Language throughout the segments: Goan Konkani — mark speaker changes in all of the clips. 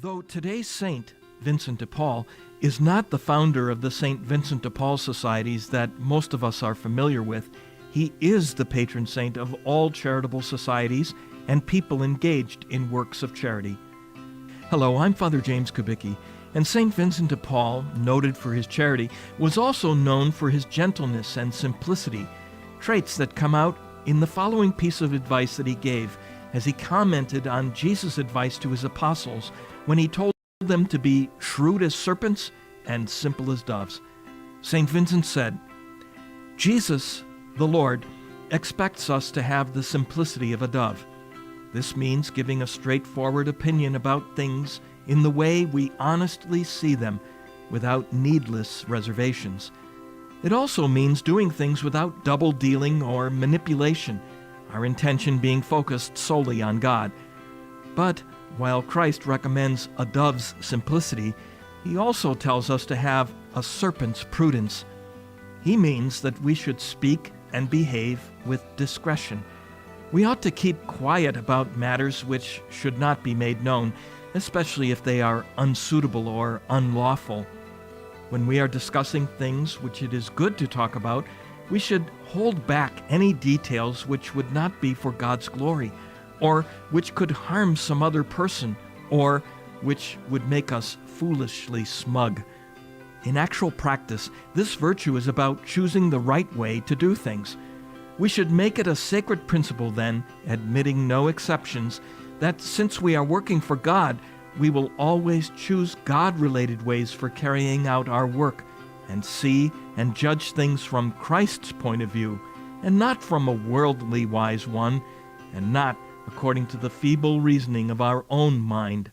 Speaker 1: Though today's saint, Vincent de Paul, is not the founder of the St. Vincent de Paul societies that most of us are familiar with, he is the patron saint of all charitable societies and people engaged in works of charity. Hello, I'm Father James Kubicki, and St. Vincent de Paul, noted for his charity, was also known for his gentleness and simplicity, traits that come out in the following piece of advice that he gave as he commented on Jesus' advice to his apostles when he told them to be shrewd as serpents and simple as doves. St. Vincent said, Jesus, the Lord, expects us to have the simplicity of a dove. This means giving a straightforward opinion about things in the way we honestly see them, without needless reservations. It also means doing things without double dealing or manipulation, our intention being focused solely on God. But while Christ recommends a dove's simplicity, he also tells us to have a serpent's prudence. He means that we should speak and behave with discretion. We ought to keep quiet about matters which should not be made known, especially if they are unsuitable or unlawful. When we are discussing things which it is good to talk about, we should hold back any details which would not be for God's glory, or which could harm some other person, or which would make us foolishly smug. In actual practice, this virtue is about choosing the right way to do things. We should make it a sacred principle then, admitting no exceptions, that since we are working for God, we will always choose God-related ways for carrying out our work and see and judge things from Christ's point of view, and not from a worldly wise one, and not according to the feeble reasoning of our own mind.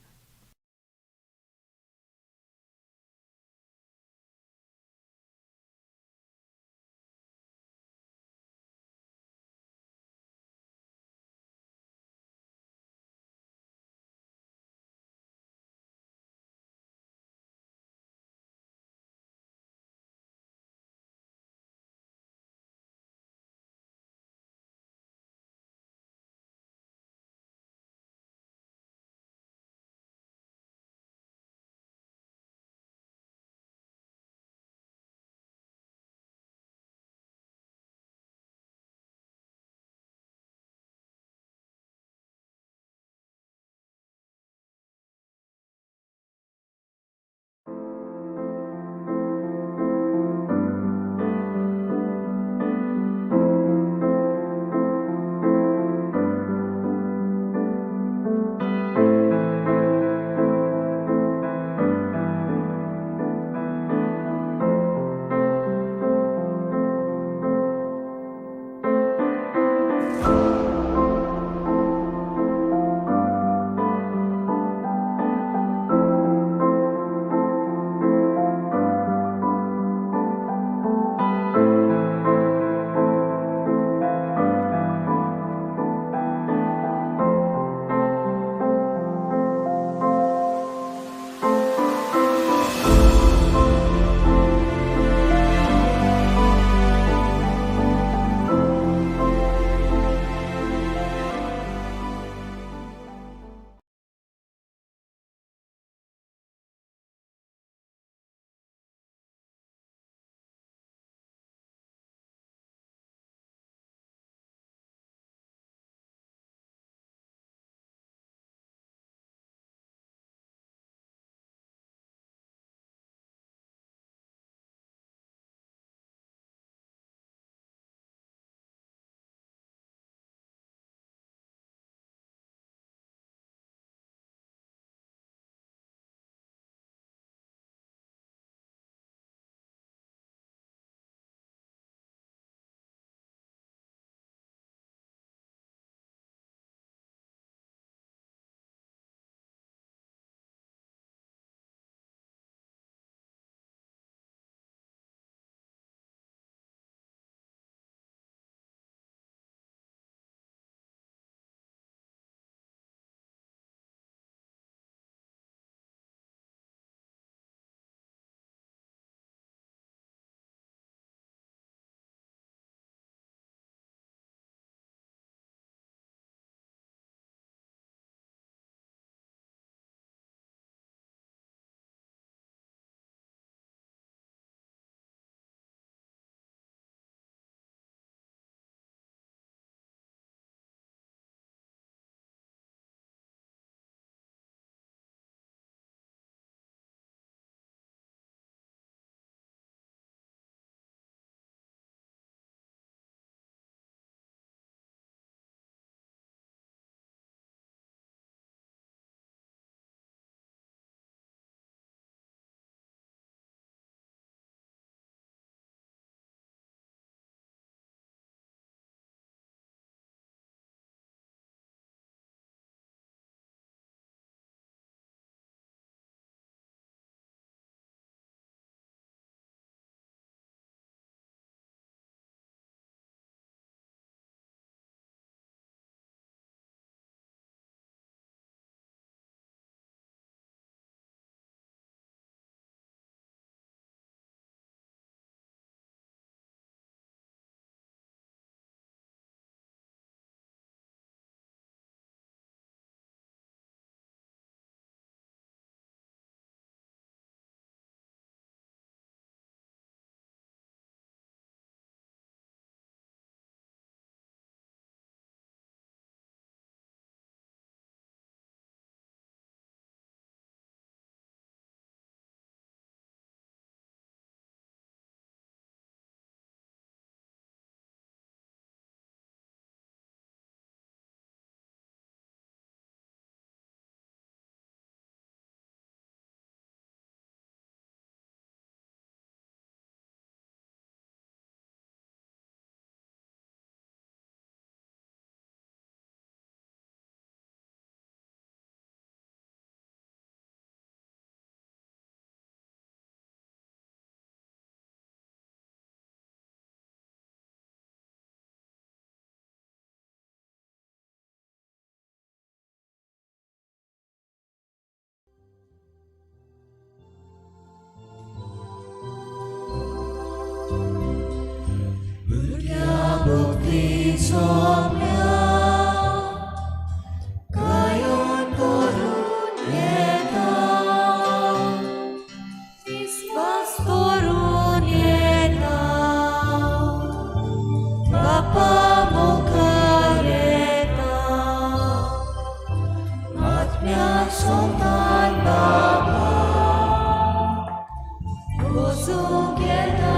Speaker 2: वसूंक येता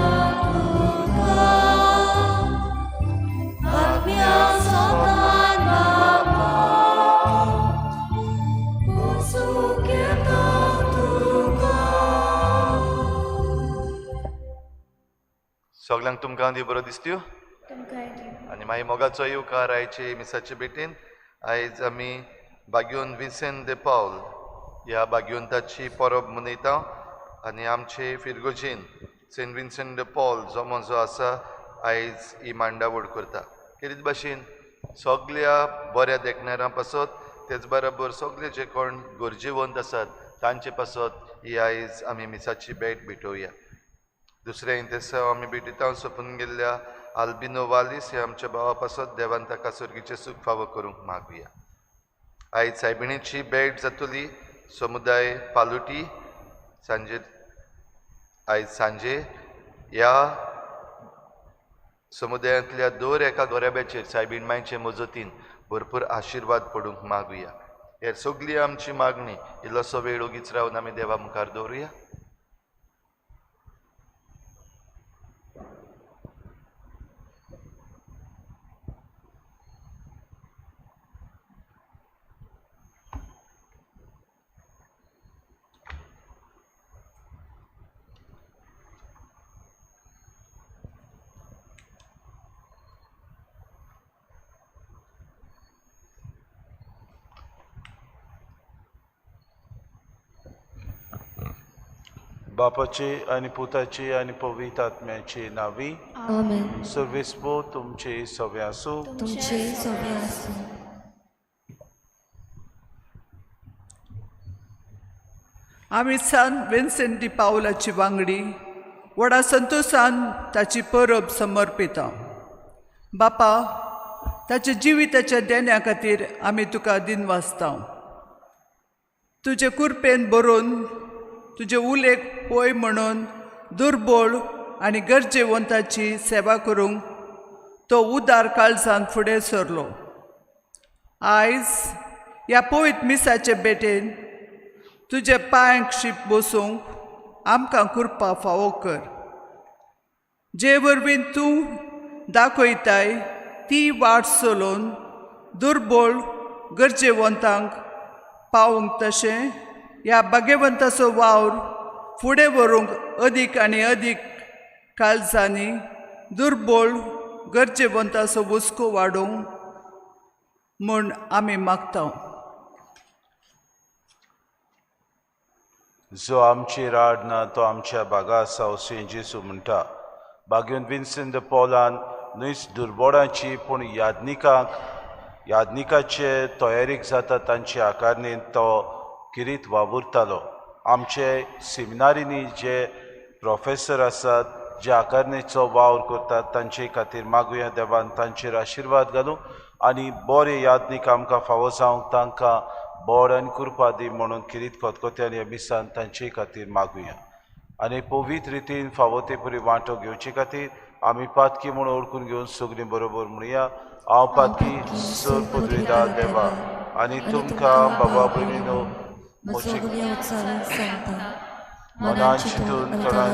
Speaker 2: तुका आत्म्या सोतान बाबा वसूंक येता तुका.
Speaker 3: सगल्यांक तुमकां दी बरो दिसत्यो आनी मागीर मोगाचो येवकार आयचे मिसाचे भेटेन. आयज आमी बाग्योन विन्सेंट दे पावल ह्या बाग्योंताची परब मनयता आनी आमचे फिरगोजीन सेंट विन्सेंट दे पॉल जमो जो आसा आयज ही मांडावळ करता. केरीत भाशेन सगल्या बऱ्या देखणाऱ्यां पासत तेच बरोबर सगळे जे कोण गरजेवंत आसात तांचे पासत ही आयज आमी मिसाची भेट भेटोवया. दुसरें इंतेसांव आमी भेटिता सोंपून गेल्ल्या आल्बिनो वालीस हे आमच्या भावा पासत देवान ताका सर्गीचें सूख फावो करूंक मागुया. आयज सायबिणीची भेट जातली समुदाय पालुटी सांजे. आयज सांजे ह्या समुदायांतल्या दर एका गोरेब्याचेर सायबीण मांयचे मजतीन भरपूर आशिर्वाद पडूंक मागुया. हे सगली आमची मागणी इल्लोसो वेळ ओगीच रावन आमी देवा मुखार दवरुया.
Speaker 4: बापाचे आनी पुताचे आनी पवित्र आत्म्याचे नावी.
Speaker 2: आमेन.
Speaker 4: सर्वेस्पो तुमचे सवे आसूं.
Speaker 2: तुमचे सवे आसूं.
Speaker 5: आमी सान विन्सेंट दी पावलाची वांगडी व्हडा संतोशान ताची परब समर्पिता. बापा, ताच्या जिविताच्या देण्या खातीर आमी तुका दिनवासता. तुजे कुरपेन बरोवन तुजे उलेक पळय म्हणून दुर्बळ आनी गरजेवंताची सेवा करूंक तो उदार काळजान फुडें सरलो. आयज ह्या पवित्र मिसाचे भेटेन तुजे पांयांक शीप बसूंक आमकां कृपा फावो कर, जे वरवीं तूं दाखयताय ती वाट चलोवन दुर्बळ गरजेवंतांक पावूंक तशें ह्या भाग्यवंताचो वावर फुडें व्हरूंक अदीक आनी अदीक काळजांनी दुर्बळ गरजेवंताचो हुस्को वाडोवंक म्हूण आमी मागता.
Speaker 4: जो आमची राड ना तो आमच्या बागा आसा अशें जेजू म्हणटा. बागेवन विन्सेंट the पॉलान न्हयच दुर्बोडांची पूण यादनिकाचे तयारीक जाता तांचे आकारणेन तो किरीत वावुरतालो. आमचे सिमिनारींनी जे प्रोफेसर आसात जे आकारणेचो वावर करतात तांचे खातीर मागुया देवान तांचेर आशिर्वाद घालूं आनी बरे यादनीक आमकां फावो जावंक तांकां बोड आनी कृपा दी म्हणून किरीत खतखत्यान ह्या मिसान तांचे खातीर मागुया. आनी पवित्र रितीन फावो ते परी वांटो घेवचे खातीर आमी पातकी म्हूण ओळखून घेवन सगळीं बरोबर म्हणया. हांव पातकी सर पुदविदा देवा आनी तुमकां बाबा भयणीनो
Speaker 2: म्हजो गुन्यांव उच्चारून सांगता.
Speaker 4: मनान चिंतून तोंडान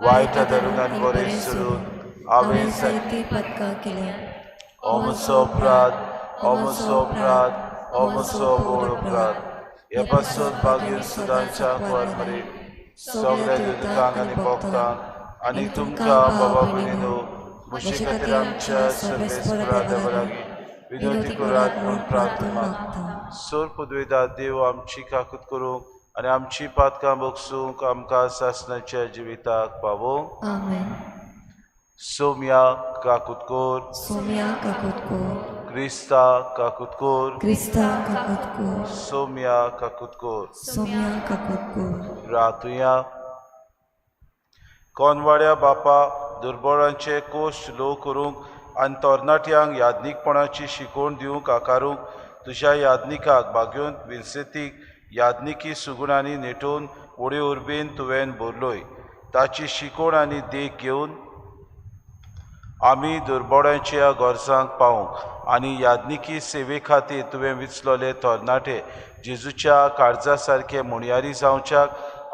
Speaker 4: वायट धरून आनी बरें सोडून हांवें
Speaker 2: जायती पदकां केल्या.
Speaker 4: हो म्हजो अपराध, हो म्हजो अपराध, हो म्हजो व्हड अपराध. हे पासून भाग्य सदांच्या कुवार सगळ्या दुतांक आनी भक्तांक आनी तुमकां बाबा भयणीनो म्हजे खातीर आमच्या सर्वेस्परा देवा लागीं विनवती करात म्हूण प्रार्थना मागता. सोर पुदवेदा देव आमची काकूत करूंक आनी आमची पातकां बगसूंक आमकां सासणाच्या जिविताक पावोवंक.
Speaker 2: आमेन.
Speaker 4: सोम्या काकूत कर.
Speaker 2: सोम्या काकूत कर.
Speaker 4: क्रिस्ता काकूत कर.
Speaker 2: क्रिस्ता काकूत कर.
Speaker 4: सोम्या काकूत कर.
Speaker 2: सोम्या काकूत कर.
Speaker 4: रातुया. कोनवाड्या बापा दुर्बळांचे कोश्ट लो करूंक आनी तरणाट्यांक यादनीकपणाची शिकवण दिवंक आकारूंक तुज्या यादनिकाक बागेवन विन्सेतीक यादनिकी सुगुणांनी नेटोवन वडे उर्बेन तुवें भरलोय. ताची शिकवण आनी देख घेवन आमी दुर्बोड्यांच्या गरजांक पावूंक आनी यादनिकी सेवे खातीर तुवें विचलोले तरणाटे जेजूच्या काळजा सारके मुणयारी जावच्याक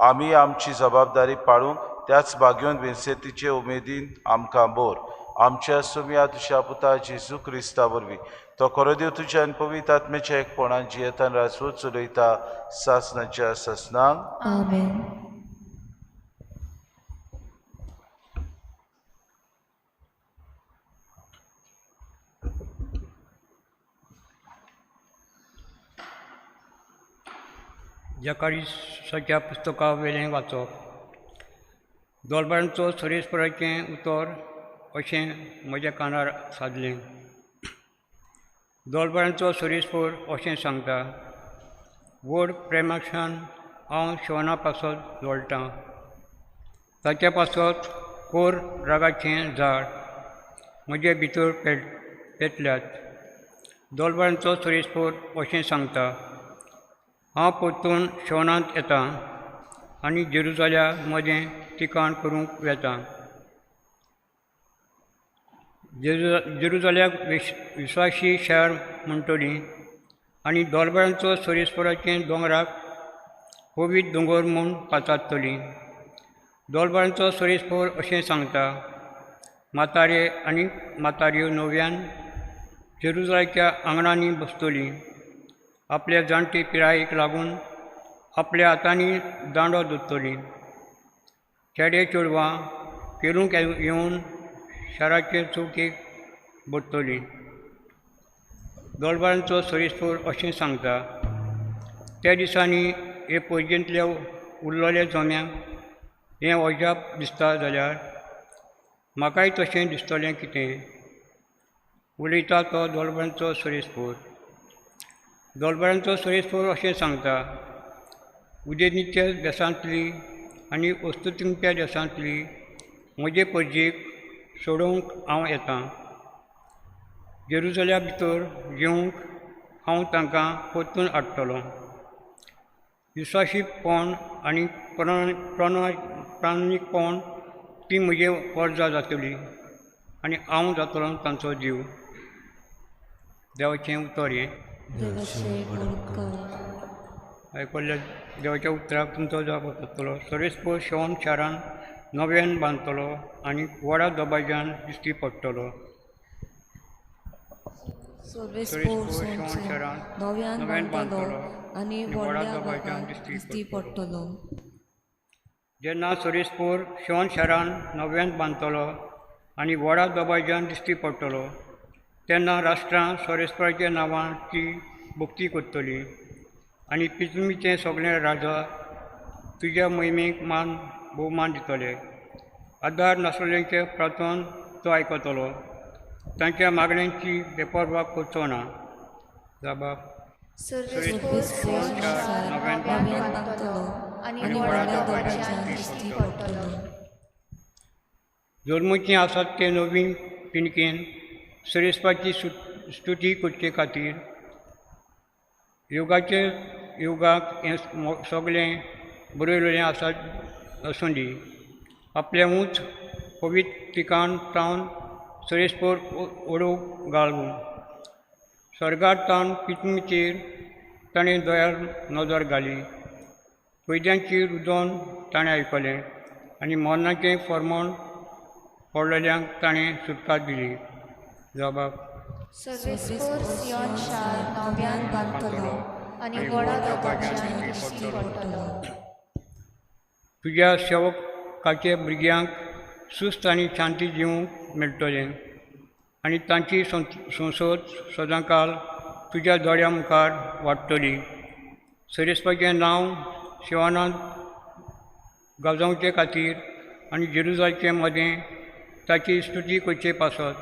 Speaker 4: आमी आमची जबाबदारी पाळूंक त्याच भाग्योन विन्सेंतीचे उमेदीन आमकां बोर आमच्या सुमया तुज्या पुता जेजू क्रिस्ता वरवीं तो खरो देव तुज्या आनी पवित्र आत्म्याच्या एकपणान जियेतान राजवट चलयता सासनाच्या सासनाक.
Speaker 2: आमेन.
Speaker 6: जकारिसाच्या पुस्तका वयलें वाचप. दोलबारांचो सुरेशपराचें उतर अशें म्हज्या कानार सादलें. दोलबारांचो सुरेशपूर अशें सांगता, व्हड प्रेमाक्षान हांव शिवना पासत लोळटां, ताच्या पासत कोर रागाचें झाड म्हजे भितर पेटल्यात. दोलबारांचो सुरेशपूर अशें सांगता, हांव परतून शिवनांत येता आनी जेरुजाल्या मदें ठिकाण करूंक वेता. जेरुजाल्याक विस्वाशी शार म्हणटली आनी दोलबरांचो सोरेस्पराचें दोंगराक पवित्र दोंगर म्हूण पाचारतली. दोलबरांचो सोरेस्पर अशें सांगता, म्हातारे आनी म्हाताऱ्यो नव्यान जेरुजाल्याच्या आंगणांनी बसतली, आपल्या जाणटे पिरायेक लागून आपल्या हातांनी दांडो दोडटली. चेडे चेडवां पेरूंक येवन शाराचे चौकेक बडटली. दोलबारांचो सोरेस्पर अशें सांगता, त्या दिसांनी हे पोरगेंतल्या उरलेल्या जम्यांक हें अजाप दिसता जाल्यार म्हाकाय तशें दिसतलें कितें. उलयता तो दोलबारांचो सोरेस्पर. दोलबारांचो सोरेस्पर अशें सांगता, उदेंतीच्या देशांतली आनी अस्तंतेच्या देशांतली म्हजे परजेक सोडोवंक हांव येतां. जेरुजाल्या भितर घेवंक हांव तांकां परतून हाडटलो. विस्वाशीपण आनी प्राणीकपण ती म्हजे वर्जा जातली आनी हांव जातलो तांचो जीव. देवाचें उतर हें. आयकल्ल्या देवाच्या उतराक तुमचो जाप आसतलो. सोरेस्पर शोन शारान नव्यान बांदतलो आनी व्हडा दबाज्यान दिश्टी पडटलो.
Speaker 2: सोरेस्पर शारान नव्यान बांदतलो आनी व्हडा दबाज्यान दिश्टी पडटलो.
Speaker 6: जेन्ना सोरेस्पर शोन शारान नव्यान बांदतलो आनी व्हडा दबाज्यान दिश्टी पडटलो तेन्ना राष्ट्रां सोरेस्पराच्या नांवाची भक्ती करतली आनी पितुमीचे सगळे राजा तुज्या मोहिमेक मान भोवमान दितले. आदार नासलेल्यांचे प्रार्थन तो आयकतलो, तांच्या मागण्यांची बेपर्वा करचो ना. जाबाब.
Speaker 2: नव्यान बांदतलो आनी व्हडा दबाज्यान दिश्टी पडटलो.
Speaker 6: जल्मूचें आसात ते नवीन पिणकेन सरेस्पाची स्तुती करचे खातीर योगाचे योगाक हें सगळें बरयलेलें आसा आसूं दी. आपलें उंच पवित्र ठिकाण तावन सरेस्पर ओडोवंक घालूं. स्वर्गार तावन पितुमीचेर ताणें दयाळ नदर घाली, पयद्यांची रुदन ताणें आयकलें आनी मरणाचें फर्मण पडलेल्यांक ताणें सुटका दिली. जबाब.
Speaker 2: सोरेस्पर सियोन शार नव्यान बांदतलो आनी व्हडा दबाज्यान दिश्टी पडटलो.
Speaker 6: तुज्या सेवकाचे भुरग्यांक सुस्त आनी शांती दिवंक मेळटलें आनी तांची संसद सदांकाल तुज्या दोळ्या मुखार वाडटली. सरेस्पाचें नांव शिवानांत गाजोवचे खातीर आनी जेरुजालचे मदें ताची स्तुती करचे पासत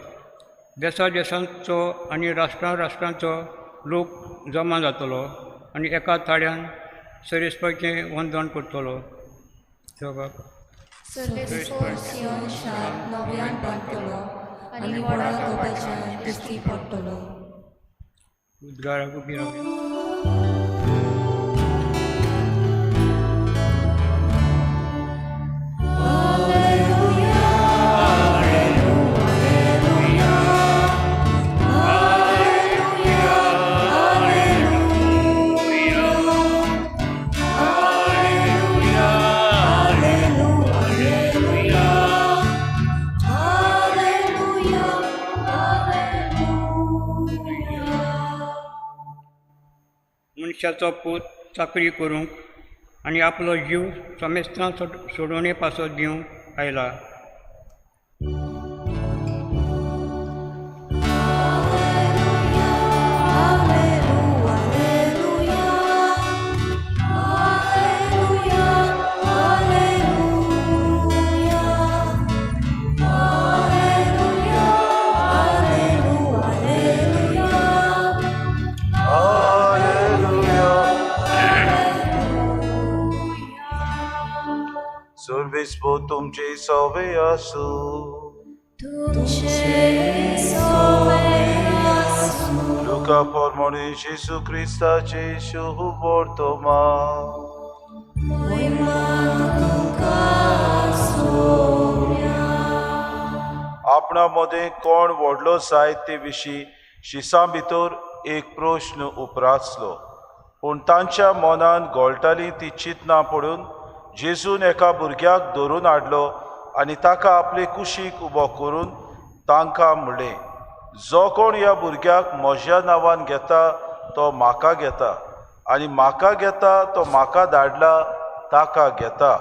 Speaker 6: देसा देसांचो आनी राष्ट्रां राष्ट्रांचो लोक जमा जातलो आनी एका ताळ्यान सरेस्पाचें वंदन करतलो. जबाब.
Speaker 2: सोरेस्पर सियोन शार नव्यान बांदतलो आनी व्हडा दबाज्यान दिश्टी पडटलो.
Speaker 6: उद्गाराक उबी रावया.
Speaker 2: Alleluia.
Speaker 6: मनशाचो पूत चाकरी करूंक आनी आपलो जीव समेस्तां सोडोवणे पासत दिवंक आयला.
Speaker 4: सर्वेस्पोर तुमचे सवे आसूं.
Speaker 2: तुमचे सोवे आसूं.
Speaker 4: लुका प्रमाणे जेजू क्रिस्ताचे शुभ वर्तमान.
Speaker 2: मोहिमा तुका सोम्या.
Speaker 4: आपणा मदें कोण व्हडलो जायत ते विशीं शिसां भितर एक प्रश्न उप्रासलो, पूण तांच्या मनान घोळटालीं ती चिंतनां पडून जेजून एका भुरग्याक धरून हाडलो आनी ताका आपले कुशीक उबो करून तांकां म्हणलें, जो कोण ह्या भुरग्याक म्हज्या नांवान घेता तो म्हाका घेता, आनी म्हाका घेता तो म्हाका धाडला ताका घेता.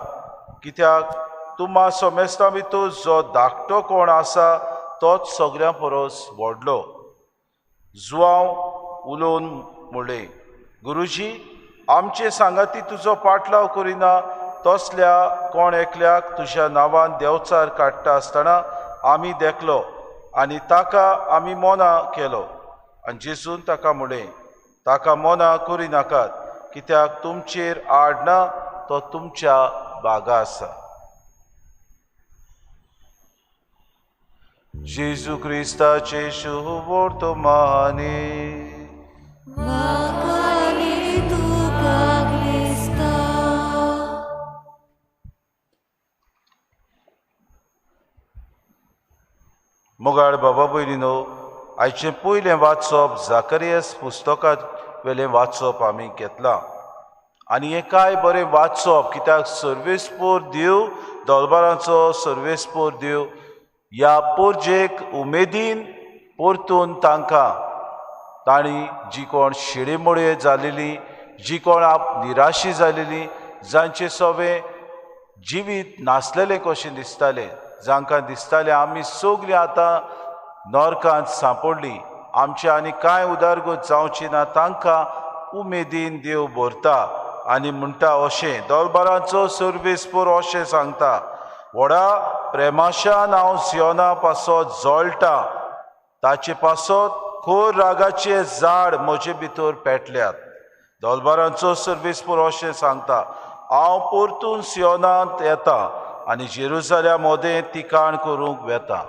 Speaker 4: कित्याक तुमा समेस्तां भितर जो धाकटो कोण आसा तोच सगळ्यां परस व्हडलो. जुआंव उलोवन म्हणलें, गुरुजी, आमचे सांगाती तुजो पाटलाव करिना तसल्या कोण एकल्याक तुज्या नांवान देंवचार काडटा आसतना आमी देखलो आनी ताका आमी मोना केलो. आनी जेजून ताका म्हणलें, ताका मोना करिनाकात, कित्याक तुमचेर आड ना तो तुमच्या बागा आसा. जेजू क्रिस्ताचे शुभ वर्तमाने.
Speaker 2: वाखाली तुका क्रिस्ता.
Speaker 4: मोगाळ बाबा भयणीनो, आयचें पयलें वाचप जाकरियस पुस्तकांत वेलें वाचप आमी घेतलां आनी हें काय बरें वाचप, कित्याक सर्वेस्पोर देव, दोलबारांचो सर्वेस्पोर देव ह्या पोरजेक उमेदीन परतून तांकां तांणी जी कोण शिडेमोडे जालेली, जी कोण आप निराशी जालेली, जांचे सवे जिवीत नासलेलें कशें दिसतालें, जांकां दिसतालें आमी सगळीं आतां नरकांत सांपडली, आमचे आनी कांय उदरगत जावची ना, तांकां उमेदीन देव भरता आनी म्हणटा अशें, दोलबारांचो सर्वेस्पोर अशें सांगता, व्हडा प्रेमाशान हांव सियोना पासत जळटा, ताचे पासत खोर रागाचे झाड म्हजे भितर पेटल्यात. दोलबारांचो सर्वेस्पोर अशें सांगता, हांव परतून सियोनांत येता आनी जेरुजाल्या मोदें तिकाण करूंक वेता.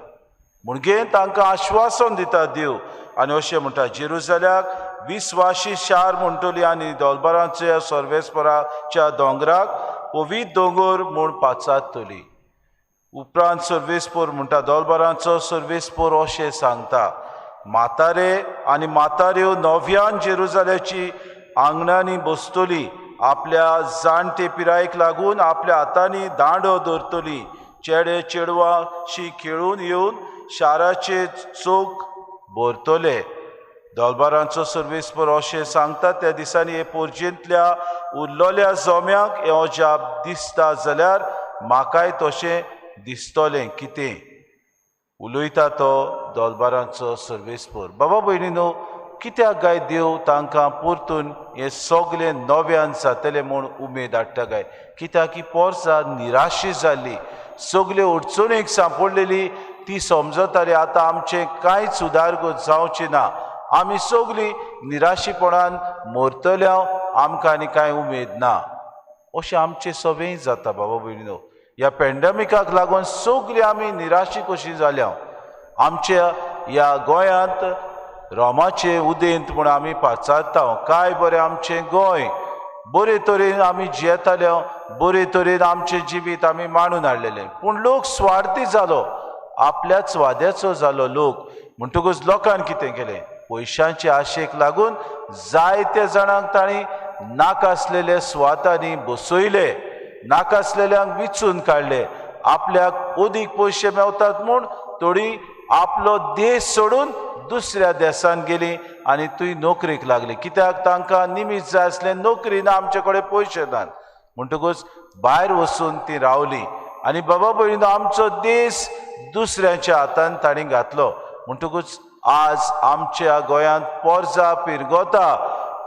Speaker 4: म्हणगे तांकां आश्वासन दिता देव आनी अशें म्हणटा, जेरुजाल्याक विस्वाशी शार म्हणटली आनी दोलबारांच्या सर्वेस्पोराच्या दोंगराक पवित्र दोंगर म्हूण पाचारतली. उपरांत सर्वेस्पोर म्हणटा, दोलबारांचो सर्वेस्पोर अशें सांगता, म्हातारे आनी म्हाताऱ्यो नव्यान जेरुजाल्याची आंगणांनी बसतली, आपल्या जाणटे पिरायेक लागून आपल्या हातांनी दांडो धरतली, चेडे चेडवांशी खेळून येवन शाराचे चोक भरतले. दोलबारांचो सर्वेस्पोर अशें सांगता, त्या दिसांनी हे पोरजेंतल्या उरलेल्या जोम्यांक हें अजाप दिसता जाल्यार म्हाकाय तशें दिसतलें. कितें उलयता तो दोलबारांचो सर्वेस्पोर. बाबा भयणीनो, कित्याक काय देव तांकां परतून हें सगळें नव्यान जातलें म्हूण उमेद हाडटा काय? कित्याक ही पोरसां निराशी जाल्ली, सगळे अडचणीक सांपडलेली, ती समजताली आतां आमचें कांयच उदारगत जावचें ना, आमी सगळीं निराशीपणान मरतल्या, आमकां आनी कांय उमेद ना. अशें आमचें सगळें जाता बाबा भयणीनो. ह्या पेंडमिकाक लागून सगळीं आमी निराशी कशी जाल्या. आमच्या ह्या गोंयांत रोमाचें उदेंत म्हूण आमी पाचारता, काय बरें आमचें गोंय, बरे तरेन आमी जियेताले, बरे तरेन आमचें जिवीत आमी मांडून हाडलेलें, पूण लोक स्वार्थी जालो, आपल्याच वाद्याचो जालो लोक. म्हणटकूच लोकान कितें केलें, पयशांचे आशेक लागून जायते जाणांक तांणी नाकासलेले सुवातांनी बसयले, नाकासलेल्यांक विचून काडले, आपल्याक अदीक पयशे मेवतात म्हूण थोडी आपलो देश सोडून दुसऱ्या देसान गेली आनी थंय नोकरेक लागली. कित्याक तांकां निमीत जाय आसलें, नोकरी ना, आमचे कडेन पयशे नात, म्हणटकूच भायर वचून ती रावली. आनी बाबा भयणीनो, आमचो देश दुसऱ्यांच्या हातान तांणी घातलो. म्हणटकूच आज आमच्या गोंयांत पोरजा पिरगोता,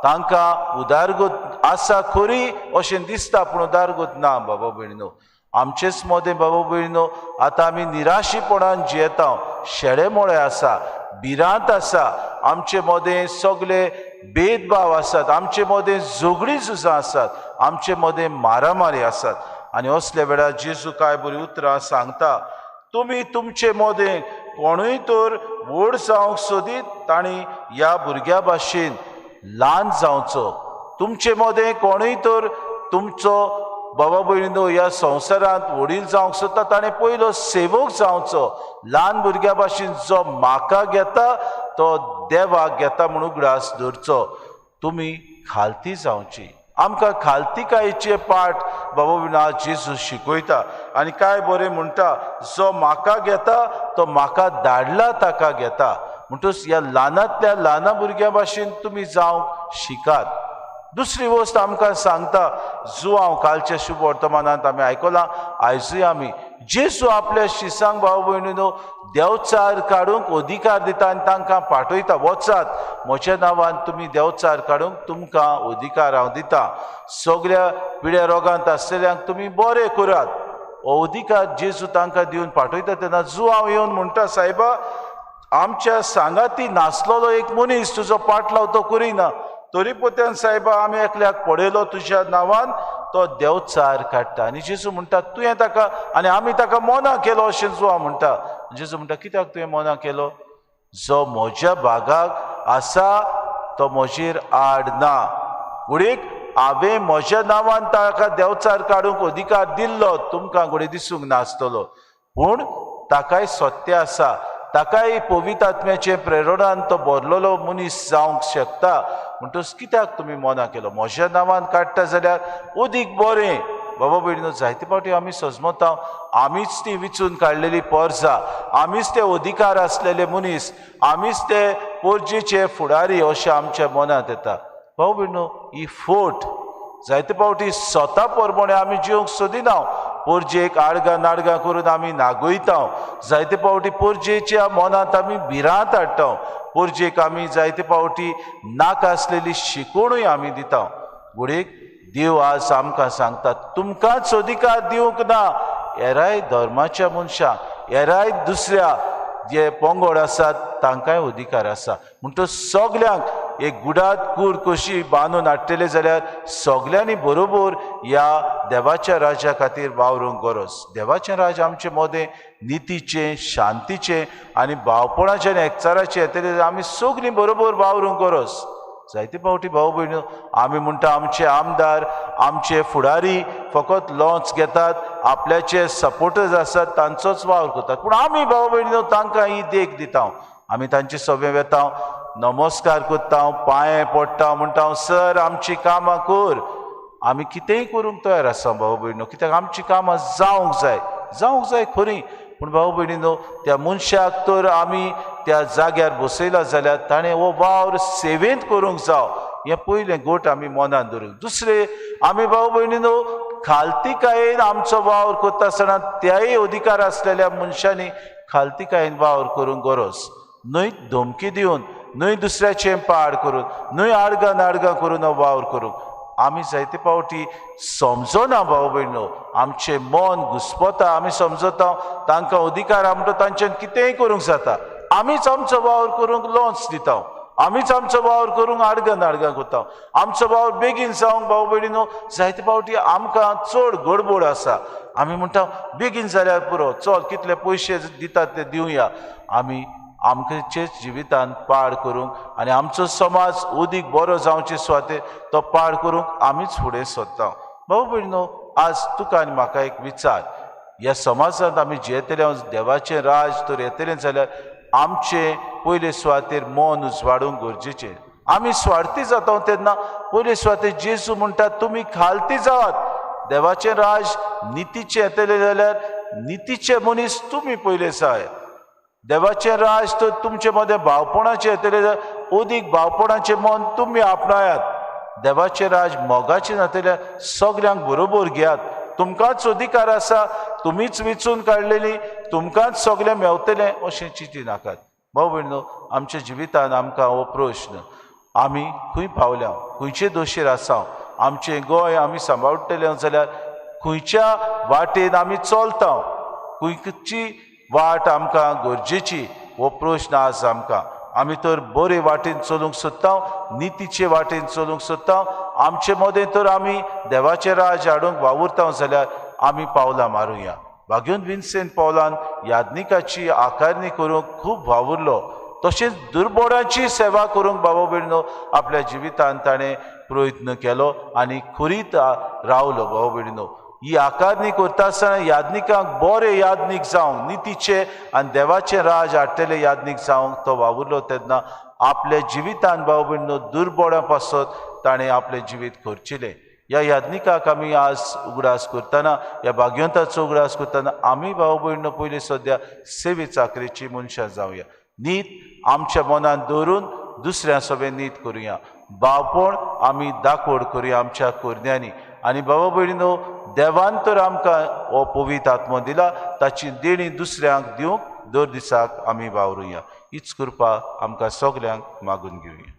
Speaker 4: तांकां उदारगत आसा खरी अशें दिसता, पूण उदारगत ना. बाबा भयणीनो, आमचेच मदें बाबा भयणीनो आतां आमी निराशीपणान जियेता, शेडेमोळे आसा, भिरांत आसा, आमचे मदें सगळे भेदभाव आसात, आमचे मदें झगडीं झुजां आसात, आमचे मदें मारामारी आसात. आनी असल्या वेळार जेजू काय बरीं उतरां सांगता, तुमी तुमचे मदें कोणूय तर व्हड जावंक सोदीत तांणी ह्या भुरग्या भाशेन ल्हान जावचो. तुमचे मदें कोणूय तर तुमचो बाबा भयणीनो ह्या संवसारांत व्हडील जावंक सोदता ताणें पयलो सेवक जावचो. ल्हान भुरग्या भाशेन जो म्हाका घेता तो देवाक घेता म्हूण उगडास धरचो. तुमी खालती जावची. आमकां खालतीकायेचे पाठ बाबा भयणीनो जेजू शिकयता. आनी काय बरें म्हणटा, जो म्हाका घेता तो म्हाका धाडला ताका घेता. म्हणटकच ह्या ल्हानांतल्या ल्हाना भुरग्यां भाशेन तुमी जावंक शिकात. दुसरी वस्त आमकां सांगता जुआंव, कालच्या शुभ वर्तमानांत आमी आयकलां, आयजूय आमी जेजू आपल्या शिसांक भाव भयणीनो देवचार काडूंक अधिकार दिता आनी तांकां पाठयता, वचात म्हज्या नांवान तुमी देवचार काडूंक तुमकां अधिकार हांव दिता, सगळ्या पिड्या रोगांत आसलेल्यांक तुमी बरे करात. हो अधिकार जेजू तांकां दिवन पाठयता. तेन्ना जुआंव येवन म्हणटा, सायबा आमच्या सांगाती नासलेलो एक मनीस तुजो पाटलाव तो करिना, तरी पोत्यान सायबा आमी एकल्याक पळयलो तुज्या नांवान तो देवचार काडटा. आनी जेजू म्हणटा तुवें ताका आनी आमी ताका मोना केलो अशें जुआंव म्हणटा. जेजू म्हणटा कित्याक तुवें मोना केलो? जो म्हज्या भागाक आसा तो म्हजेर आड ना. घडयेक हांवें म्हज्या नांवान ताका देवचार काडूंक अधिकार दिल्लो तुमकां घडये दिसूंक नासतलो, पूण ताकाय सत्य आसा, ताकाय पवित्र आत्म्याचे प्रेरणान तो बरलेलो मनीस जावंक शकता. म्हणटकच कित्याक तुमी मोना केलो? म्हज्या नांवान काडटा जाल्यार अदीक बरें. बाबा भयणीनो, जायते फावटी आमी सजमता आमीच ती विचून काडलेली पोरजा, आमीच ते अधिकार आसलेले मनीस, आमीच ते पोरजेचे फुडारी अशें आमच्या मनांत येता. भाव भयणीनो, ही फोट जायते फावटी स्वता प्रमाणे आमी जिवंक सोदिना, पोरजेक आडगां नाडगां करून आमी नागयता. जायते फावटी पोरजेच्या मनांत आमी भिरांत हाडटा, पोरजेक आमी जायते फावटी नाका आसलेली शिकवणूय आमी दिता. घडयेक देव आज आमकां सांगता तुमकांच अधिकार दिवंक ना, हेराय धर्माच्या मनशांक, हेराय दुसऱ्या जे पंगड आसात तांकांय अधिकार आसा. म्हणटकच सगल्यांक एक गुडात कूड कशी बांदून हाडटले जाल्यार सगल्यांनी बरोबर ह्या देवाच्या राज्या खातीर वावरूंक गरज. देवाचें राज्य आमचे मदें नितीचें, शांतीचें आनी भावपणाचें आनी एकचाराचें येतलें, आमी सगलीं बरोबर वावरूंक गरज. जायते फावटी भाव भयणीनो आमी म्हणटा आमचे आमदार, आमचे फुडारी फकत लॉन्च घेतात, आपल्याचे सपोर्टर्स आसात तांचोच वावर करतात, पूण आमी भाव भयणीनो तांकां ही देख दिता. आमी तांचे सभे वेता, नमस्कार करता, पांये पडटा, म्हणटा सर आमची कामां कर. आमी कितेंय करूंक तयार आसा भाव भयणीनो, कित्याक आमची कामां जावंक जाय, जावंक जाय खरी. पूण भाव भयणीनो त्या मनशाक तर आमी त्या जाग्यार बसयला जाल्यार ताणें हो वावर सेवेंत करूंक जाव, हें पयलें गोट आमी मनांत धरूंक. दुसरें आमी भाव भयणीनो खालतीकायेन आमचो वावर करता आसतना त्याय अधिकार आसलेल्या मनशांनी खालतीकायेन वावर करूंक गरज न्हय, धमकी दिवन न्हय, दुसऱ्याचें पाड करून न्हय, आडगां नाडगां करून हो वावर करूंक. आमी जायते फावटी समजना भाव भयणीनो, आमचें मन घुस्पता, आमी समजता तांकां अधिकार आहा म्हणटा तांच्यान कितेंय करूंक जाता, आमीच आमचो वावर करूंक लॉन्च दिता, आमीच आमचो वावर करूंक आडगां नाडगां करता, आमचो वावर बेगीन जावंक भाव भयणीनो जायते फावटी आमकां चड गडबड आसा, आमी म्हणटा बेगीन जाल्यार पुरो, चल कितले पयशे दितात ते दिवया. आमी आमचेच जिवितान पाड करूंक आनी आमचो समाज अदीक बरो जावचे सुवातेर तो पाड करूंक आमीच फुडें सरता. भाव भयणीनो आज तुका आनी म्हाका एक विचार, ह्या समाजांत आमी जियेतले, देवाचें राज तर येतलें जाल्यार आमचें पयले सुवातेर मन उजवाडूंक गरजेचें. आमी स्वार्थी जाता तेन्ना पयले सुवातेर जेजू म्हणटा तुमी खालती जावात, देवाचें राज नितीचें येतलें जाल्यार नितीचे मनीस तुमी पयले जाय. देवाचें राज तर तुमचे मदें भावपणाचें येतलें, अदीक भावपणाचें मन तुमी आपणायात. देवाचें राज मोगाचें जातलें, सगल्यांक बरोबर घेयात. तुमकांच अधिकार आसा, तुमीच विचून काडलेली, तुमकांच सगळें मेवतलें अशें चिंती नाकात. भाव भयणो, आमच्या जिवितान आमकां हो प्रश्न, आमी खंय पावल्या, खंयचे दोशीर आसा, आमचें गोंय आमी सांबाळटले जाल्यार खंयच्या वाटेन आमी चलता, खंयची वाट आमकां गरजेची, हो प्रश्न आज आमकां. आमी तर बरे वाटेन चलूंक सोदता, नितीचे वाटेन चलूंक सोदता, आमचे मदें तर आमी देवाचें राज हाडूंक वावुरता जाल्यार आमी पावलां मारुया. भाग्योन विन्सेंट पावलान याज्ञिकाची आकारणी करूंक खूब वावुरलो, तशेंच दुर्बोडाची सेवा करूंक बाबा भयणो आपल्या जिवितान ताणें प्रयत्न केलो आनी खुरीत रावलो. बाबा भयणो, ही आकारणी करता आसतना याज्ञिकांक बरे याज्ञीक जावंक, नितीचे आनी देवाचें राज हाडटले याज्ञीक जावंक तो वावुरलो. तेन्ना आपल्या जिवितान बाबा भयणो दुर्बोडां पासत ताणें आपलें जिवीत खर्चिलें. ह्या याज्ञिकाक आमी आज उगडास करतना, ह्या भाग्यवंताचो उगडास करतना आमी भाव भयणो पयलीं सद्या सेवे चाकरेची मनशां जावया. नीत आमच्या मनान दवरून दुसऱ्या सगळें नीत करुया, भावपण आमी दाखोड करुया आमच्या करण्यांनी. आनी बाबा भयणीनो, देवान तर आमकां हो पवित्र आत्मो दिला, ताची देणी दुसऱ्यांक दिवंक दर दिसाक आमी वावरुया. हीच कृपा आमकां सगल्यांक मागून घेवया.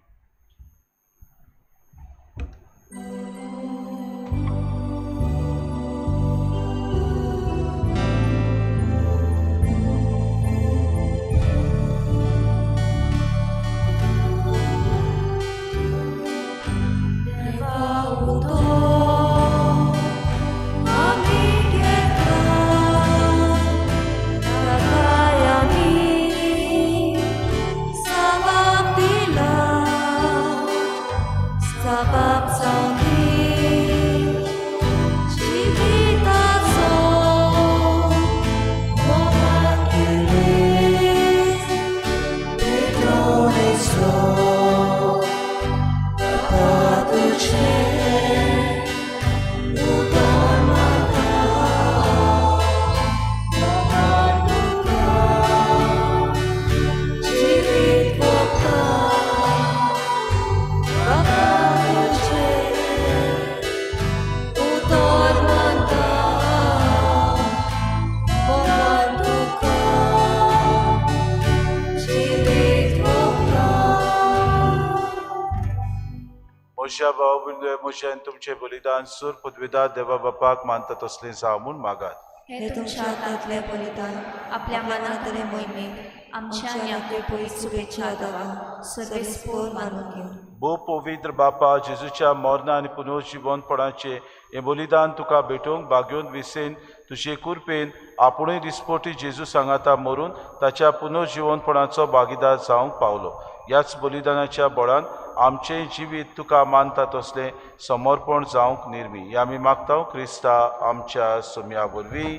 Speaker 4: म्हज्या भाव भयणींनो, म्हजें तुमचें बलिदान सूर पदवीदार देवा बापाक मानता तसलें जावं म्हूण मागात.
Speaker 2: हे तुमच्या हातांतलें बलिदान आपल्या मनांतले मोहिमेक आमच्या आनी आपले पयस शुभेच्छा दावा सर्वेस्पोर मानून घेवं.
Speaker 4: भोव पवित्र बापा, जेजूच्या मरणा आनी पुनर्जिवनपणाचें हें बलिदान तुका भेटोवंक भाग्योन विसेन तुजे कृपेन आपुणूय दिसपोटी जेजू सांगाता मरून ताच्या पुनर्जिवनपणाचो भागीदार जावंक पावलो. ह्याच बलिदानाच्या बळान आमचें जिवीत तुका मानता तसलें समर्पण जावंक निर्मी. हें आमी मागता क्रिस्ता आमच्या सोम्या वरवीं.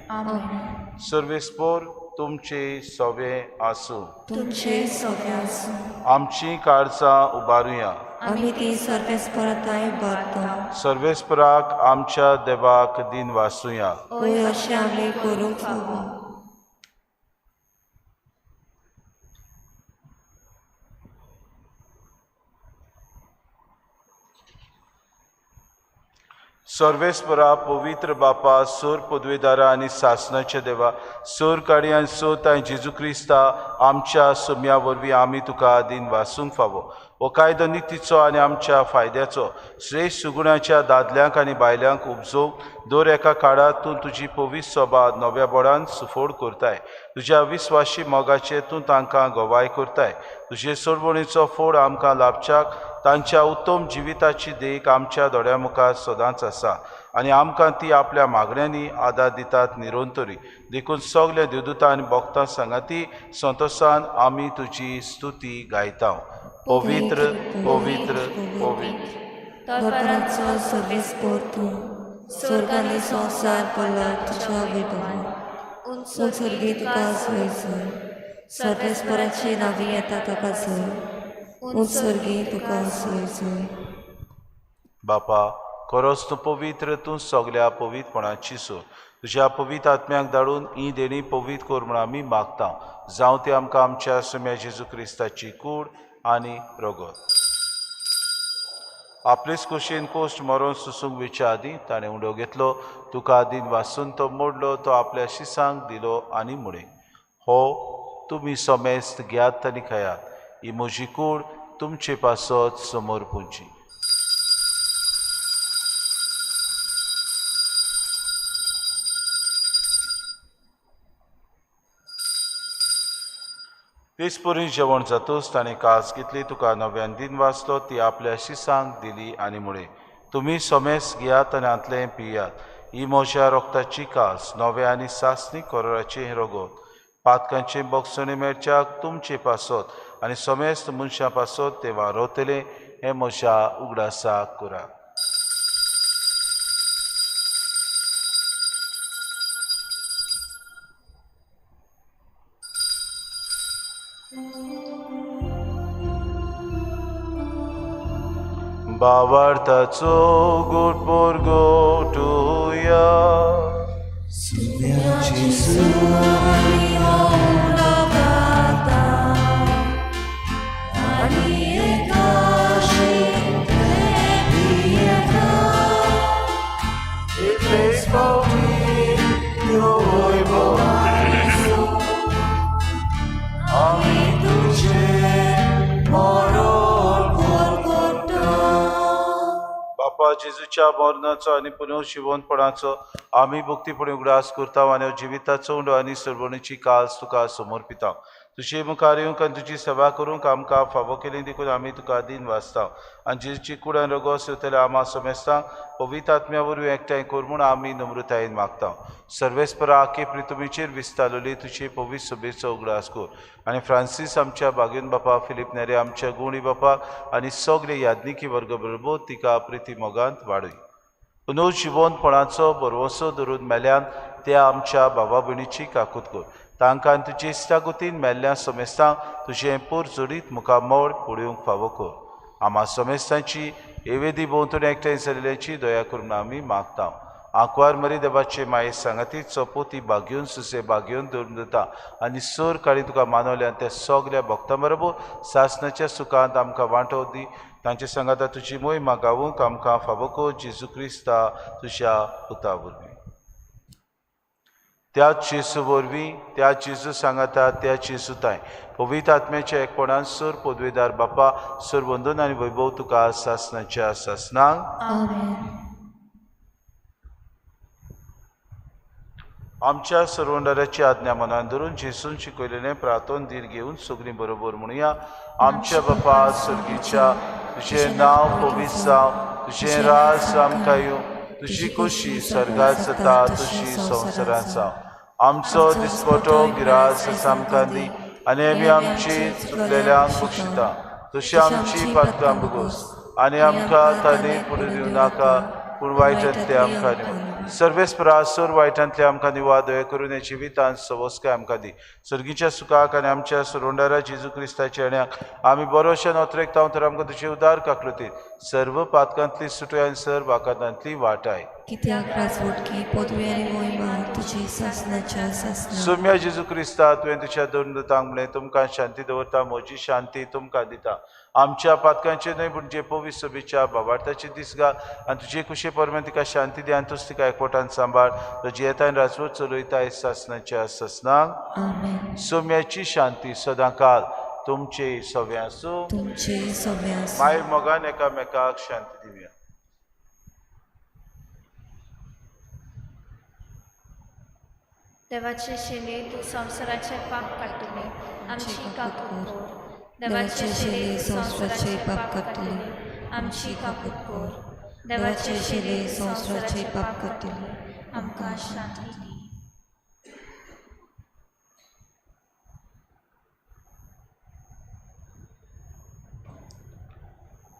Speaker 4: सर्वेस्पोर तुमचे सवे आसूं.
Speaker 2: तुमचे सवे आसूं.
Speaker 4: आमची काळजां उबारुया.
Speaker 2: आमी ती सर्वेस्पराताय उबारता.
Speaker 4: सर्वेस्पराक आमच्या देवाक दिन वासुया.
Speaker 2: हय, अशें आमी करूंक फावो.
Speaker 4: सर्वेस्परा पवित्र बापा, सोर पदवेदारा आनी सासणाच्या देवा, सोर काडी आनी सोत आनी जेजू क्रिस्ता आमच्या सोम्या वरवीं आमी तुका दिन वासूंक फावो. हो कायदो नितीचो आनी आमच्या फायद्याचो श्रेश्ठ सुगुणाच्या दादल्यांक आनी बायल्यांक उपजोवंक दर एका काळार तूं तुजी पवित्र सोबा नव्या बोडान सुफोड करताय. तुज्या विस्वाशी मोगाचेर तूं तांकां गवाय करताय. तुजे सोडवणीचो फोड आमकां लाभच्याक तांच्या उत्तम जिविताची देख आमच्या दोळ्या मुखार सदांच आसा आनी आमकां ती आपल्या मागण्यांनी आदार दितात निरंतरी. देखून सगल्या देवदूतां आनी भक्तां सांगाती संतोसान आमी तुजी स्तुती गायता. पवित्र पवित्र पवित्र
Speaker 2: दरबाराचो सर्वेस्पोर तूं, स्वर्ग आनी संवसार भरला तुज्या वैभवान. उंच स्वर्गी तुका जय जय. सर्वेस्पराचे नांवी येता ताका जय. उंच स्वर्गी तुका जय जय.
Speaker 4: बापा, खरोच तूं पवित्र, तूं सगल्या पवित्रपणाची सो. तुज्या पवित्र आत्म्याक धाडून ही देणी पवित्र कर म्हूण आमी मागता. जावं ती आमकां आमच्या सोम्या जेजू क्रिस्ताची कूड आनी रगत. आपलेच कुशीन कोश्ट मरोन सुसूंक वेच्या आदीं ताणें उंडो घेतलो, तुका आदीन वासून तो मोडलो, तो आपल्या शिसांक दिलो आनी म्हळें, हो तुमी समेस्त घेयात आनी खायात, ही म्हजी कूड तुमचे पासत समोर पुंची. तेच परी जेवण जातूच ताणें कास घेतली, तुका नव्यान दिन वाचलो, ती आपल्या शिसांक दिली आनी म्हळें, तुमी समेस्त घेयात आनी हांतलें पियात, ही म्हज्या रोगताची कास, नव्या आनी सासणी कोराचें रगत, पातकांचें बक्षणे मेळच्याक तुमचे पासत आनी समेस्त मनशां पासत तें वारवतलें, हें म्हज्या उगडासाक करात. बावार्थाचो गोड पोरगोटुया
Speaker 2: सुम्याची सुवाणी गाता आनी एकाशी पियेता
Speaker 4: इतलेच फावटी
Speaker 2: आमी तुजे मरण पोरगोटा.
Speaker 4: बापा जेजूच्या मरणाचो आनी पुनर्जिवंतपणाचो आमी भक्तीपणी उगडास करता आनी जिविताचो उंडो आनी सर्वणीची कास तुका समर्पिता. तुजे मुखार येवंक आनी तुजी सेवा करूंक आमकां फावो केली देखून आमी तुका दिन वाचता आनी जेजूची कूड आनी रगत सेवतल्या आमा समेस्तांक पवित्र आत्म्या वरवीं एकठांय कर म्हूण आमी नम्रतायेन मागता. सर्वेस्परा आखे प्रितुमीचेर विस्तारलेली तुजी पवित्र सभेचो उगडास कर आनी फ्रांसीस आमच्या बागेन बापा, फिलीप नेरे आमच्या गुणी बापा आनी सगळे याज्ञिकी वर्ग बरोबर तिका प्रिती मोगांत वाडय. पुनर्जिवंतपणाचो भरवंसो धरून मेल्यान त्या आमच्या भावा भयणीची काकूत कर. तांकां तुजे इश्टागतीन मेल्ल्या समेस्तांक तुजें पोर जोडीत मुखामळ पळोवंक फावो कर. आमा समेस्तांची एवेदी भोंवतणी एकठांय जाल्ल्याची दया करून आमी मागता. आंकवार मरी देवाचे माये सांगाती चपोती बागेवन सुसे बागेवन धरून दिता आनी सोर काळी तुका मानवल्या त्या सगल्या भक्तां बरोबर सासणाच्या सुखांत आमकां वांटो दी. तांचे सांगाता तुजी मोहिमा गावूंक आमकां फावो कर जेजू क्रिस्ता तुज्या पुता वरवीं. त्याच जेजू वरवीं, त्याच जेजू सांगाता, त्याच जेजू ताय पवित्र आत्म्याच्या एकपणान सोर पदवेदार बापा सोर वंदन आनी वैभव तुका सासणाच्या सासणांक.
Speaker 2: आमेन.
Speaker 4: आमच्या सर्वंडाराची आज्ञा मनान धरून जेजून शिकयलेलें प्रार्थन धीर घेवन सगळीं बरोबर म्हणुया. आमच्या बापा स्वर्गीच्या, तुजें नांव पवित्र जावं, तुजें राज आमकां येवं, तुजी खोशी स्वर्गात जाता तशी संवसारांत जावं. आमचो दिसपटो गिरास आमकां दी आनी आमी आमची चुकलेल्यांक बक्षिता तशी आमची पातकां भोगोस आनी आमकां तांणी फुडें दिवं नाका पूण वायटांतलें आमकां दिवं. सर्वेस्परा सोर वायटांतले आमकां निवा, दया करून हे जिवितांत सवस्काय आमकां दी. सर्गीच्या सुखाक आनी आमच्या सुरोंडारा जेजू क्रिस्ताच्या येण्याक आमी बरोशे नोत्रेकता तर आमकां तुजे उदार काकलुतीत सर्व पातकांतली सुटय आनी सर्व आकांतांतली वाटाय.
Speaker 2: कित्याक राजवटकी पदवी आनी मोहिमा तुजी सासणाच्या सासणाक.
Speaker 4: सोम्या जेजू क्रिस्ता, तुवें तुज्या दोन दुतांक म्हणलें, तुमकां शांती दवरता, म्हजी शांती तुमकां दिता. आमच्या पातकांचे न्हय पूण जे पवित्र सभेच्या भावार्थाचे दीस घाल आनी तुजे कुशे परमेन तिका शांती दी आनी तूच तिका एकवटान सांबाळ. तो जियेता आनी राजवट चलयता सासणाच्या सासणाक.
Speaker 2: आमेन.
Speaker 4: सोम्याची शांती सदांकाल तुमचे सव्या आसूं.
Speaker 2: तुमचे सव्या आसूं.
Speaker 4: माय मोगान एकामेकाक शांती दिवया.
Speaker 7: देवाचे शेले तूं संवसाराचे पाप काडटले, आमची काकूत कर. देवाचे शेले तूं संवसाराचे पाप काडटले, आमची काकूत कर. देवाचे शेले संवसाराचे पाप काडटले, आमकां शांती दी.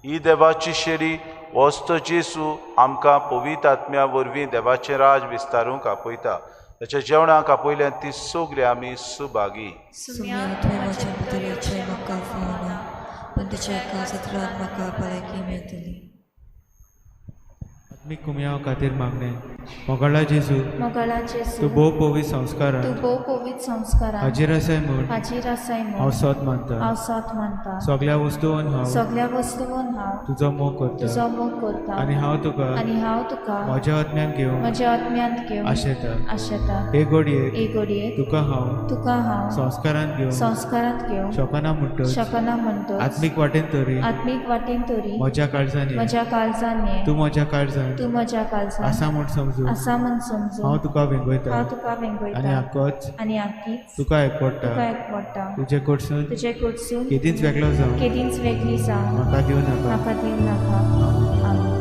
Speaker 4: ही देवाची शेरी वस्त जेजू आमकां पवित्र आत्म्या वरवीं देवाचें राज विस्तारूंक आपयता. ताच्या जेवणाक आपयल्यान ती सगळी आमी सुभागी.
Speaker 2: सुम्या तुवें म्हज्या भितर येवचें म्हाका फावना, पूण तुज्या एका सत्रान म्हाका भलायकी मेळटली.
Speaker 8: आत्मीक कुमयाव खातीर मागणें. मोगाळा जेजू,
Speaker 7: मोगाळा जेजू,
Speaker 8: तूं भोव पवित्र संस्कारान
Speaker 7: तूं भोव पवित्र संस्कारान
Speaker 8: हाजीर आसाय म्हूण
Speaker 7: हाजीर आसाय
Speaker 8: हांव
Speaker 7: म्हूण
Speaker 8: सोद मानता.
Speaker 7: हांव सोद मानता.
Speaker 8: सगळ्या वस्तून हांव
Speaker 7: सगळ्या वस्तून हांव
Speaker 8: तुजो मोग करता
Speaker 7: तुजो मोग करता
Speaker 8: आनी हांव तुका
Speaker 7: आनी हांव तुका
Speaker 8: म्हज्या आत्म्यान घेवन
Speaker 7: म्हज्या आत्म्यांत घेवन
Speaker 8: आशेता.
Speaker 7: आशेता.
Speaker 8: हे घडयेक
Speaker 7: हे घडयेक
Speaker 8: तुका हांव
Speaker 7: तुका हांव
Speaker 8: संस्कारान घेवन
Speaker 7: संस्कारांत घेवन
Speaker 8: शकना म्हणटच
Speaker 7: शकना म्हणटच
Speaker 8: आत्मीक वाटेन तरी
Speaker 7: आत्मीक वाटेन तरी
Speaker 8: म्हज्या काळजान ये.
Speaker 7: म्हज्या काळजान ये.
Speaker 8: तूं म्हज्या काळजान
Speaker 7: तूं म्हज्या काळजान
Speaker 8: आसा म्हूण समजून
Speaker 7: आसा म्हूण समजून
Speaker 8: हांव तुका वेंगयता
Speaker 7: हांव तुका
Speaker 8: आनी
Speaker 7: वेंगयता
Speaker 8: आकोच
Speaker 7: आनी आकीच
Speaker 8: तुका एकवडटा.
Speaker 7: तुका एकवडटा.
Speaker 8: तुजे कडसून
Speaker 7: तुजे कडसून
Speaker 8: केदींच वेगळो जावं
Speaker 7: केदींच वेगळी जावं
Speaker 8: म्हाका दिवं नाका.
Speaker 7: म्हाका दिवं नाका. आमेन.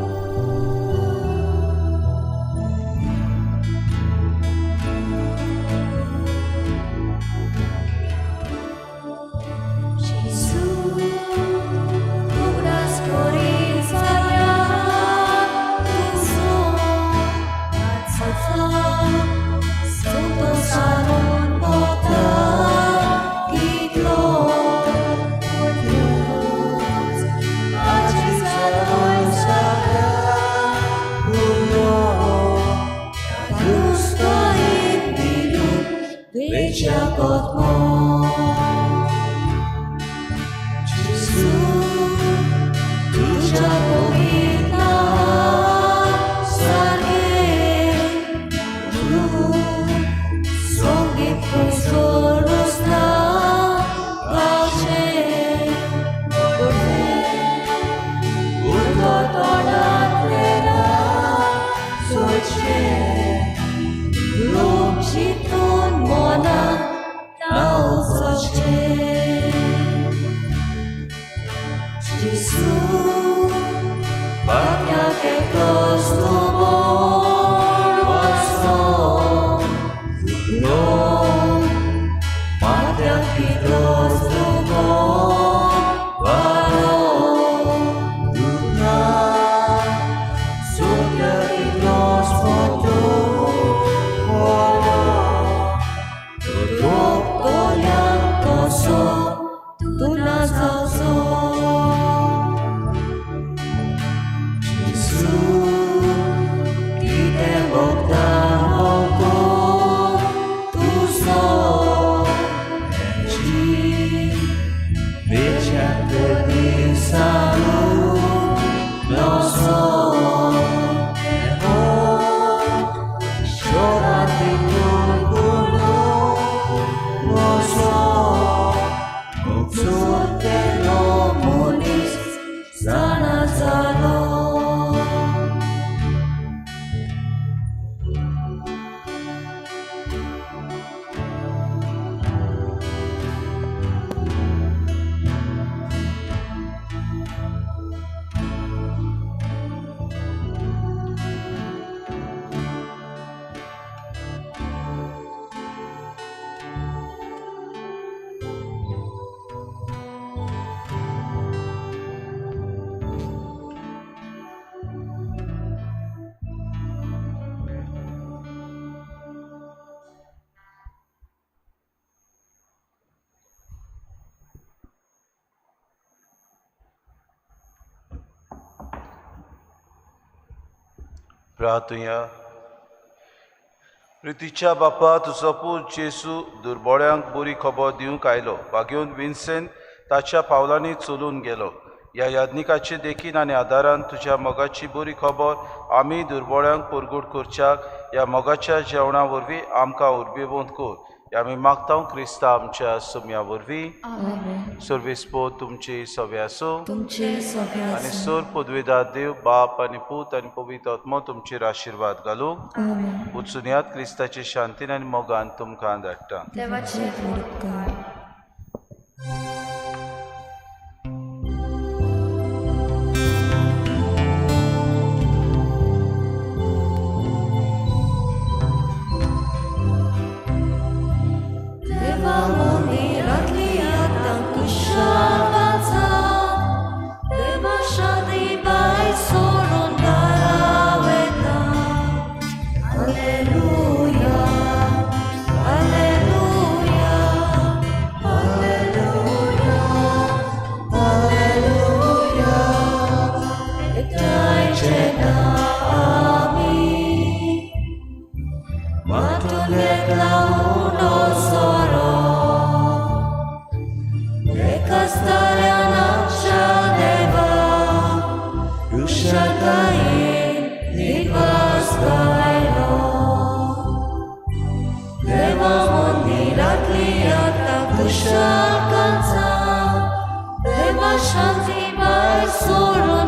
Speaker 4: प्रार्थुया. प्रितीच्या बापा, तुजो पूत जेजू दुर्बोळ्यांक बरी खबर दिवंक आयलो. बागेवन विन्सेंत ताच्या पावलांनी चलून गेलो. ह्या याज्ञिकाचे देखीन आनी आदारान तुज्या मोगाची बरी खबर आमी दुर्बोळ्यांक परगट करच्याक ह्या मोगाच्या जेवणा वरवीं आमकां उर्बेवंत कर. ह्या आमी मागता क्रिस्ता आमच्या सुम्या वरवीं. सर्वेस्पोत तुमची सवे आसूं आनी सोर पदवेदार देव बाप आनी पूत आनी पवित्र आत्मो तुमचेर आशिर्वाद घालूं. वचुनयात क्रिस्ताचे शांतीन आनी मोगान तुमकां धाडटा.
Speaker 2: Alleluia, Alleluia, Alleluia. सगळी आतां कुशाल जावं, प्रेमा शांती भायर सोडून.